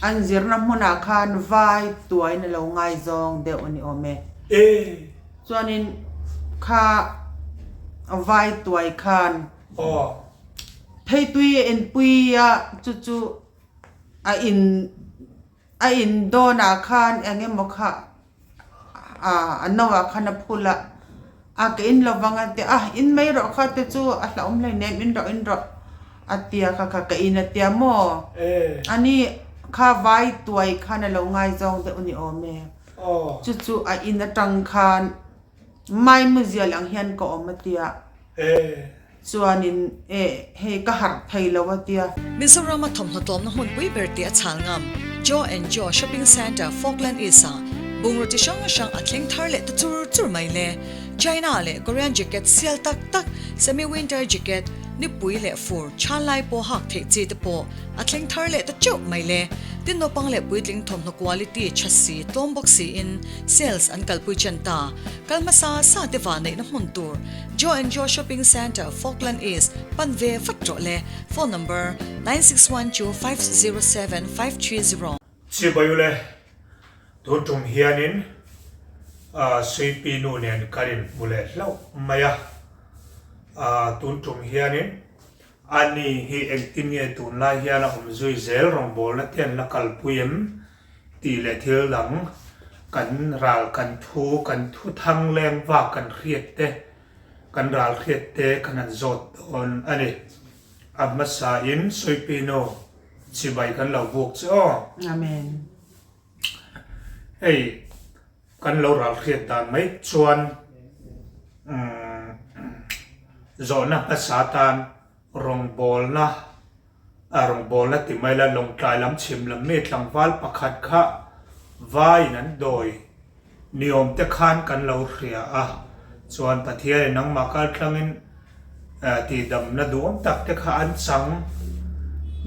An zirna hmunah khan vai tuain a lo ngaizawng deuh a ni awm e. Chuanin kha vai tuai khan pheitui a enpui a, chu chu a in a in dawnah khan eng emaw kha a no ah khan a phul a, a ka in lo vang a ti a, in mai rawh kha te chu a hlauhawm hleinem in rawh in rawh a tia kha kha ka in a tia maw? Ani kha vai tuai khan a lo ngaizawng deuh a ni awm e, chu chu a in atang khan Maimuzial ang hian ka awm a tia. Chuanin eh hei ka harh thei lo a tia. Mizorama thawmhnaw tlawmna hmunpui ber tih a chhal ngam Joe and Joe Shopping Centre, Falkland East-ah bungraw chi hrang hrang a thleng thar leh ta chur chur mai le. China leh Korean jacket sial tak tak, semi-winter jacket, nipui leh fur, chhan lai pawh hak theih chi te pawh a thleng thar leh ta teuh mai le. Tin naupang leh puitling thawmhnaw quality tha si, tlawm bawk siin sales an kalpui chen ta. Kal hmasa sa te vahneihna hmun tur Joe and Joe Shopping Centre, Falkland East, pan ve vat rawh le. Phone number, 9612507530. Chibayule, tun tum hianin Suipi nu nen kan inhmu leh hlauh mai a. Tun tum hianin ani hi engtin nge tunlai hian a awm zui zel rawngbawlna te an la kalpui em? Tih leh thil dang kan ral kan thu kan thu thang leng vak kan hriat te kan ral hriat te kan han zawt dawn a ni. A hmasa in Suipino chibai kan lo buk che aw. Amen. Hei kan lo ral hriat dan mai chuan zawhna hmasa tan Rawngbawlna a rawngbawlna ti mai la, Lawngtlai lam chhim lam mi tlangval pakhat kha vaiin an dawi niawm te khan kan lo hria a, chuan Pathianin nangmah kal tlangin tihdamna duhawm tak te kha an chang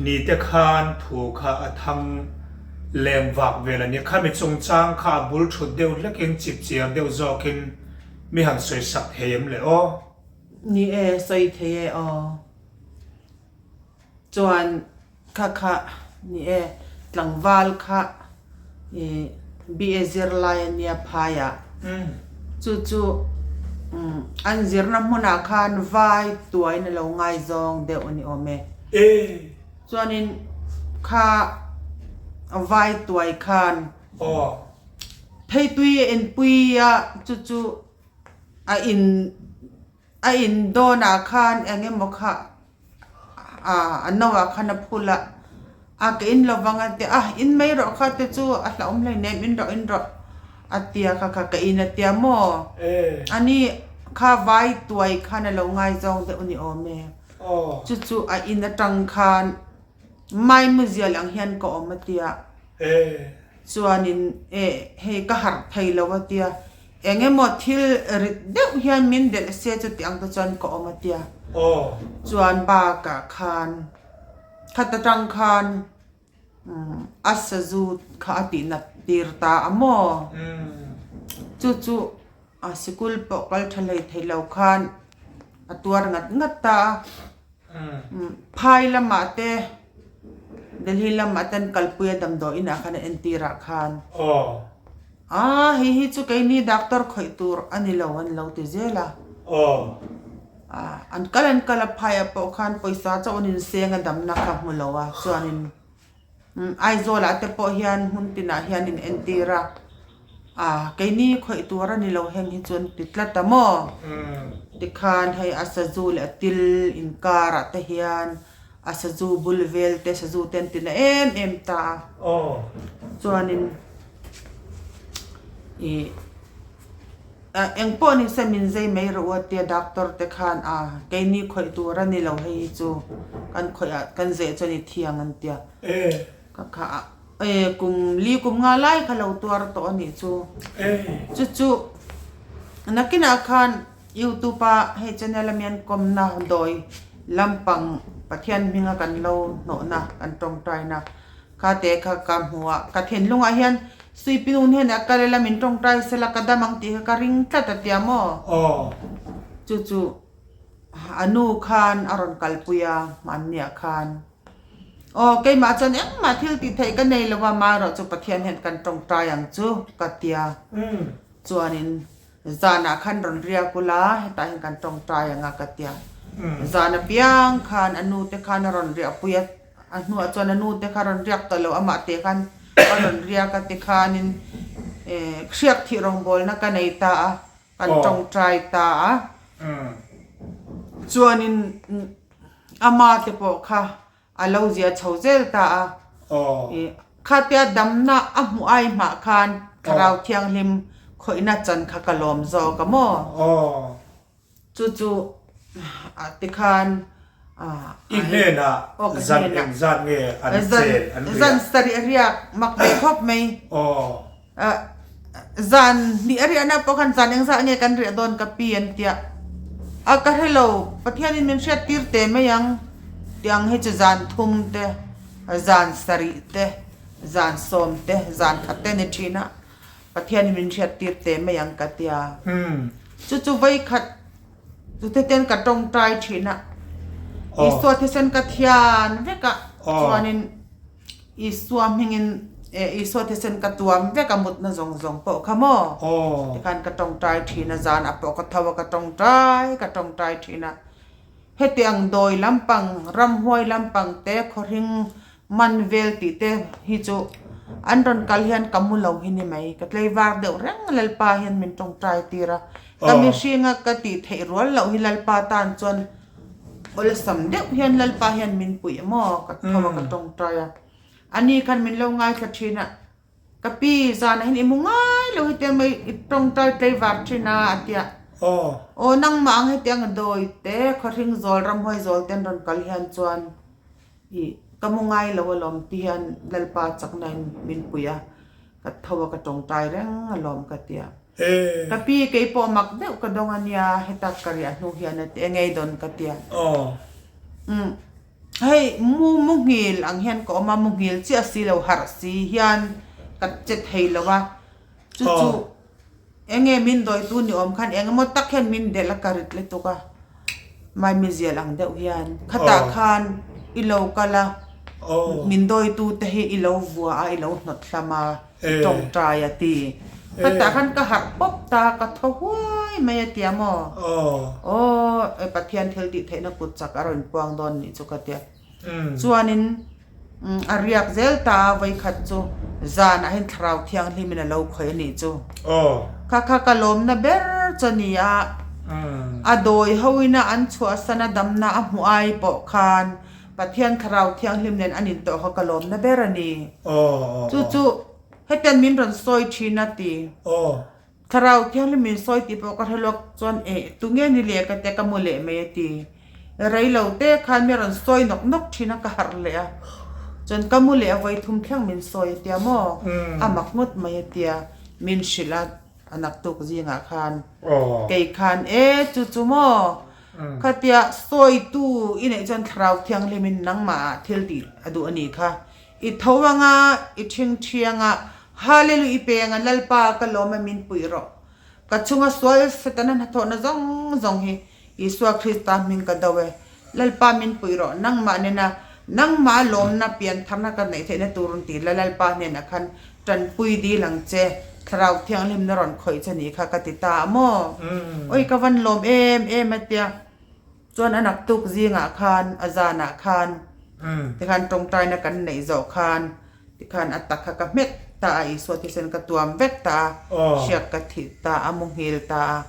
ni te khan thu kha a thang leng vak vel a ni. Khami chungchang kha a bul thut deuh hlekin chipchiar deuh zawkin mi han sawisak thei em le aw? Ni e, sawi thei e aw. Chuan kha kha ni e, tlangval kha i BA zirlai a nia phaiah. Chu chu an zirna hmunah khan vai tuain a lo ngaizawng deuh a ni awm e. Chuanin kha vai tuai khan pheitui a enpui a, chu chu A in a in dawnah khan eng emaw kha ah a no ah khan a phul a, a ka in lo vang a ti a, in mai rawh kha te chu a hlauhawm hleinem in rawh in rawh a tia kha kha ka in a tia maw? Ani kha vai tuai khan a lo ngaizawng deuh a ni awm e, chu chu a in atang khan Maimuzial ang hian ka awm a tia, chuanin eh hei ka harh thei lo a tia. Eng emaw thil rit deuh hian min delh se chuti ang te chuan ka awm a tia. Chuan bakah khan khat atang khan a sazu kha a tih nat tir ta a maw? Chu chu a sikul pawh kal tha hlei thei lo khan a tuar ngat ngat ta a. Phai lamah te Delhi lamah te an kalpui a damdawi inah khan an entir ah khan. Aaa hei hi chu keini doctor khawih tur a ni lo an lo ti zel a. Aaa an kal an kal a phaiah pawh khan pawisa chauh an inseng a damna kha hmu lo a chuanin Aizawl ah te pawh hian hmun tinah hian in entir a aaa keini khawih tur a ni lo heng hi chu an ti tlat a maw? Tikhan hei a sazu leh a til inkar ah te hian a sazu bul vel te sazu te an ti na em em ta a chuanin ih eng pawh ni se min zai mai rawh u a tia doctor te khan a keini khawih tur a ni lo hei hi chu kan khawih ah kan zeh chuan i thiang an tia ka kha a kum li kum nga lai kha lo tuar tawh a nih chu chu chu nakinah khan. Youtube a hei channel a mian kawmna dawi lampang Pathian hminga kan lo hnawhna kan tawngtaina kha te kha ka hmu a, ka thinlungah hian Suipinun hian a kal ila min tawngtai sela ka dam ang tih kha ka ring tlat a tia maw? Chu chu a nu khan a rawn kalpui a hmanniah khan. Aw, keimah chuan engmah thil tih theih ka nei lo a, amaherawhchu Pathian hian kan tawngtai ang chu ka tia. Chuanin zanah khan rawn riak ula, hetah hian kan tawngtai ang a ka tia. Zan apiang khan a nu te khan a rawn riahpui a, a hnuah chuan a nu te kha a rawn riak tawh lo, amah te khan a rawn riak a tikhanin hriak thih rawngbawlna ka nei ta a, kan tawngtai ta a. Chuanin Ama te pawh kha a lo zia chho zel ta a. Khatia damna a hmuh ai hmah khan Thlarau Thianghlim khawihna chan kha ka lawm zawk a maw? Chu chu tikhan I hnenah zan engzat nge an chen an riak? Zan sarih a riak mak ve khawp mai. Zan hnih a riahna pawh khan zan engzah nge kan riah dawn ka pi an tia. A ka hre lo, Pathianin min hriat tir teh mai ang tih ang hi chu zan thum te, zan sarih te, zan sawm te, zan khat te a ni thin a, Pathianin min hriat tir teh mai ang ka tia. Chu chu vawikhat chute ten ka tawngtai thin a, Isua thisen ka thian vek a, chuanin. Isua hmingin eh Isua thisen ka tuam vek a mutna zawng zawng pawh kha maw? Tikhan ka tawngtai thin a, zan a pawh ka tho a ka tawngtai ka tawngtai thin a. Heti ang dawi lampang, ramhuai lampang te, khawhring man vel tih te hi chu an rawn kal hian ka mu lo hi ni mai. Ka tleivar deuh reng Lalpa hian min tawngtai tir a. Ka mihringa ka tih theih rual loh hi Lalpa tan chuan Awlsam deuh hian Lalpa hian min puih maw? Ka tho a, ka tawngtai a. Ani khan min lo ngaithla thin a, Ka pi, zanah hian i mu ngai lo hetiang mai i tawngtai tlaivar thin a, a ti a. Aw, nangmah ang hetiang dawi te, khawhring zawl, ramhuai zawl te an rawn kal hian chuan i ka mu ngai lo alawm ti hian Lalpa chakna in min puih a, ka tho a, ka tawngtai reng alawm ka ti a. Ka pi kei pawh mak deuh ka dawng a nia, heta ka riah hnu hian a ti engei dawn ka tia. Umm hei mu mu nghil ang hian ka awm a, mu nghil chiah si lo harh si hian ka che thei lo a, chu chu enge min dawitu ni awm khan eng emaw tak hian min delh a ka rit lutuk a, maimizial ang deuh hian khatah khan i lo kal a, min dawitu te hi i lo vua a i lo hnawt hlam a. I tawngtai a ti. Khatah khan ka harh pawp ta, ka thaw huai mai a tia maw? Aw, e Pathian thil tih theihna kut chak a rawn puang dawn nih chu ka tia. Chuanin a riak zel ta a, vawikhat chu zanah hian Thlarau Thianghlimin a lo khawih a nih chu. Kha kha ka lawmna ber chu a ni a, a dawi hoina an chhuahsan a damna a hmuh ai pawh khan Pathian Thlarau Thianghlim nen an intawh kha ka lawmna ber a ni. Chu chu hetian min rawn sawi thin a ti. Thlarau Thianghlim min sawi tih pawh ka hre lawk chuan eh tunge ni leh ka tia ka mu leh mai a ti. Rei lo te khan mi rawn sawi nawk nawk thin a ka harh leh a. Chuan ka mu leh a vawi thum thleng min sawi a tia maw? A mak ngawt mai a tia min hrilh a a naktuk zingah khan. Kei khan e chu chu maw? Khatia sawitu i neih chuan Thlarau Thianghlimin nangmahah thil tih a duh a nih kha. I tho anga, i ṭhingṭhi anga, Hallelu i peng a, Lalpa ka lawm a min puih rawh. Ka chunga sual Setana hnathawhna zawng zawng hi Isua Krista hming ka do e. Lalpa min puih rawh, nangmah nena nangmah lawmna piantharna ka neih theihna tur rawn ti la, Lalpa hnenah khan Tanpui dil ang che, Thlarau Thianghlimna rawn khawih che nih kha ka ti ta a maw? Awi ka van lawm em em a tia. Chuan a naktuk zingah khan, a zanah khan, tikhan tawngtaina kan neih zawh khan, tikhan a tak kha ka hmet ta a, Isua thisen ka tuam vek ta a, hriak ka thih ta a, mu nghil ta a.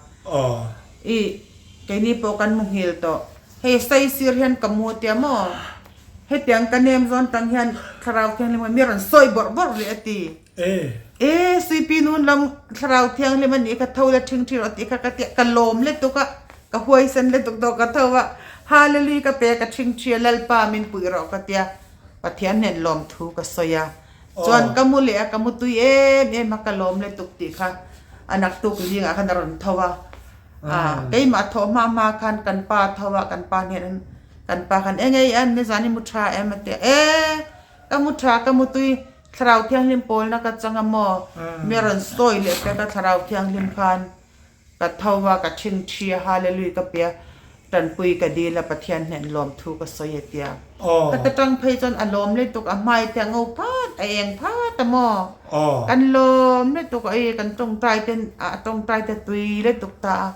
I keini pawh kan mu nghil tawh. Hei saisir hian ka mu tia maw? Hetiang ka nem zawn tang hian Thlarau Thianghlim hi mi rawn sawi bawrh bawrh rih a ti. E, Suipi nun lam Thlarau Thianghlim a nih kha tho la ṭhing ṭhi rawh tih kha ka tia, ka lawm lutuk a, ka huaisen lutuk tawh ka tho a, Hallelujah ka pe ka ṭhing ṭhi a, Lalpa min puih rawh ka tia, Pathian hnen lawm thu ka sawi a. Chuan ka mu leh a, ka mu tui em em a, ka lawm lutuk tih kha a naktuk zingah khan a rawn tho a. Keimah thawh hma hma khan kan pa tho a, kan pa hnen an Kan pa khan eng ei an nizan i mu tha em a ti a, e ka mu tha ka mu tui Thlarau Thianghlim pawlna ka chang a maw mi a rawn sawi leh pek a Thlarau Thianghlim khan ka tho a ka thin thi a Hallelujah ka pe a. Tanpui ka dil a Pathian hnen lawmthu ka sawi a tia. Ka ta tang phei chuan a lawm lutuk a hmai te a ngo phat a eng phat a maw. Kan lawm lutuk a ei kan tawngtai te a tawngtai te tui lutuk ta a.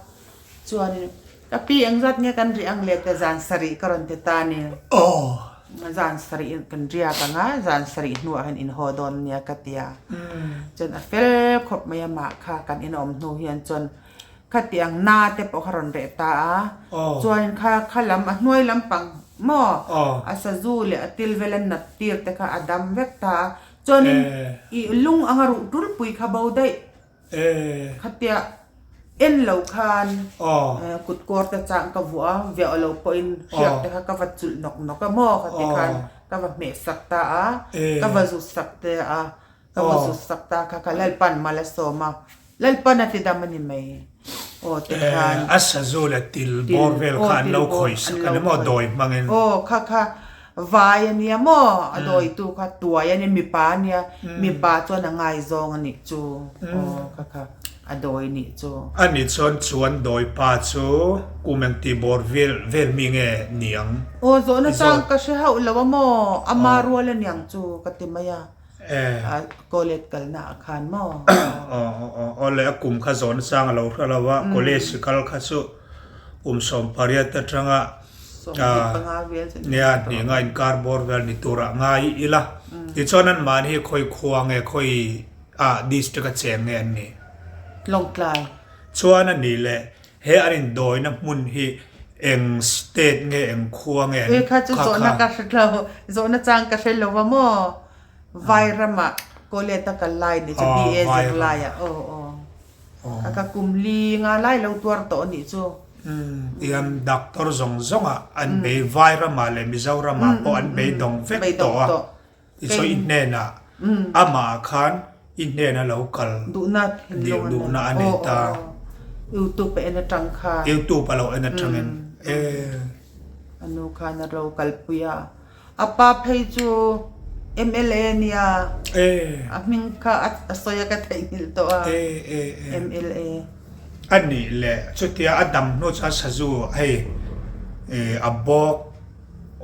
Chuanin ka pi engzat nge kan rih ang le te zan sarih ka rawn ti ta a ni. Zan sarih kan riak ang a, zan sarih hnuah hian inhaw dawn nia ka ti a. Chuan a fel khawp mai a mah kha kan inawm hnu hian chuan Khatiang na te pawh kha rawn reh ta a, chuan kha kha lam a hnuai lampang maw a sazu leh a til vel a nat tir te kha a dam vek ta a, chuanin i lung anga ruh tulpui kha bo daih khatia en lo khan kut kawr te chang ka vuah a, viah lo pawhin hriak te kha ka va chulh nawk nawk a maw khati khan ka va hmeh sak ta a, ka va zu sak te a. Ka va zut sak ta kha ka Lalpan mal a sawm a, Lalpan a ti dam a ni mai. Aw ti khan. A sazu leh til bawr vel kha an lo khawih sak a ni maw dawi hmangin? Aw kha kha vai a nia maw a dawitu kha tuai a nia mipa a nia mipa chuan a ngaizawng a nih chu aw kha kha a dawi nih chu. A nih chuan chuan dawi pa chu kum engti bawr vel vel mi nge ni ang? Aw zawhna chang ka hre hauh lo a maw ama rual a niang chu ka ti mai a. A college kalna ah khan maw? Aw le a kum kha zawn chang a lo hre lo a, college kal kha chu kum 18 atanga nia hninga inkar bawr vel ni turah ngai ila. Tichuan an mahni hi khawi khua nge khawi ah district a cheng nge an nih? Lawngtlai. Chuan a nih leh He an indawina hmun hi eng state nge eng khua nge an Kha kha chu zawhna ka hre lo, zawhna chang ka hre lo a maw? Vai ramah college a kal lai nih chu BA zir lai ah aw aw. Ka ka kum li nga lai lo tuar tawh a nih chu. Tihian doctor zawng zawng ah an bei vai ramah leh Mizoramah pawh an beidawng vek tawh a. Tichuan i hnenah amah ah khan i hnena lo kal duhna a nei ta. Youtube a en atang khan. Youtube a lo en atangin e. A nu khan a lo kalpui a. A pa phei chu MLA a nia. A hming kha a sawi a ka theihnghilh tawh a. MLA. A nih leh chutia a dam hnu chuan sazu hei a bawk.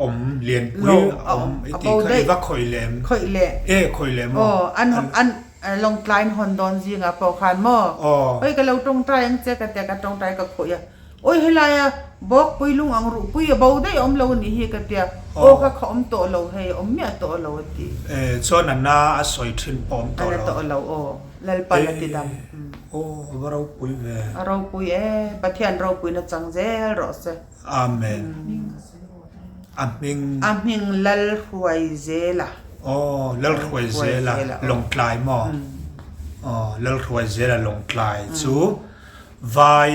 Awm lianpui a awm i tih kha i va khawih leh em? Khawih leh. E khawih leh maw? Aw an an Lawngtlai in hawn dawn zingah pawh khan maw? Aw. Oi ka lo tawngtai ang che ka tia ka tawngtai ka khawih a. Oi helaia bawkpui lung ang ruhpui a bo daih a awm lo a nih hi ka tia. Aw kha kha awm tawh lo hei awm miah tawh lo a ti. E chuan a na a sawi thin pawh awm tawh lo. A na tawh lo aw. Lalpan a ti dam. Aw a va ropui ve. A ropui e. Pathian ropuina chang zel rawh se. Amen. A hming. A hming Lalhruaizela. Aw, Lalhruaizela Lawngtlai maw? Aw, Lalhruaizela Lawngtlai chu vai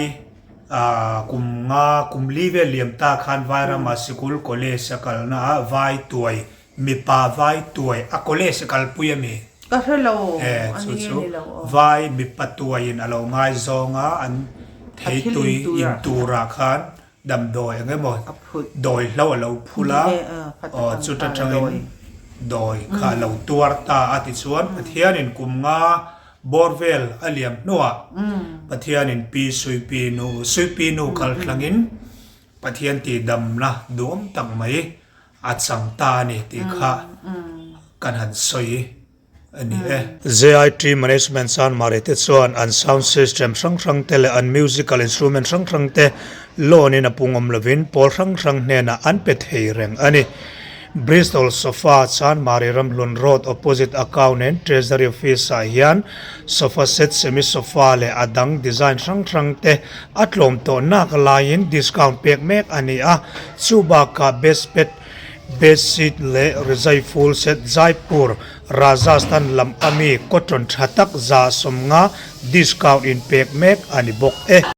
kum nga kum li vel liam ta khan vai rama sikul college a kalna ah vai tuai mipa vai tuai a college a kalpui a mi? Ka hre lo, Eh, a chu ni nge chu ni lo aw. Vai mipa tuaiin a lo ngaizawng a, an A thil theitui intur ah. intur ah khan damdawi eng emaw A phut. dawi hlo a lo phul a, Ni e, ah, khat aw atang chuta khan a tangin dawi. dawi kha a lo tuar ta a tichuan Pathianin kum nga bawr vel a liam hnuah Pathianin Pi Suipi nu Suipi nu kal thlangin Pathian tihdamna duhawm tak mai a chang ta a ni tih kha kan han sawi a ni e. JIT Management Chanmari te chuan an sound system hrang hrang te leh an musical instrument hrang hrang te loan in a pungawm lovin pawl hrang hrang hnenah an pe thei reng a ni. Bristol Sofa Chanmari Ramhlun Road opposite Account and Treasury Office ah hian sofa set, semi sofa leh a dang design hrang hrang te a tlawm tawh nak laiin discount pek mek a ni a, chu bakah best bed, bed sheet leh rizai full set Jaipur, Rajasthan lam ami cotton tha tak 150 discount in pek mek a ni bawk e.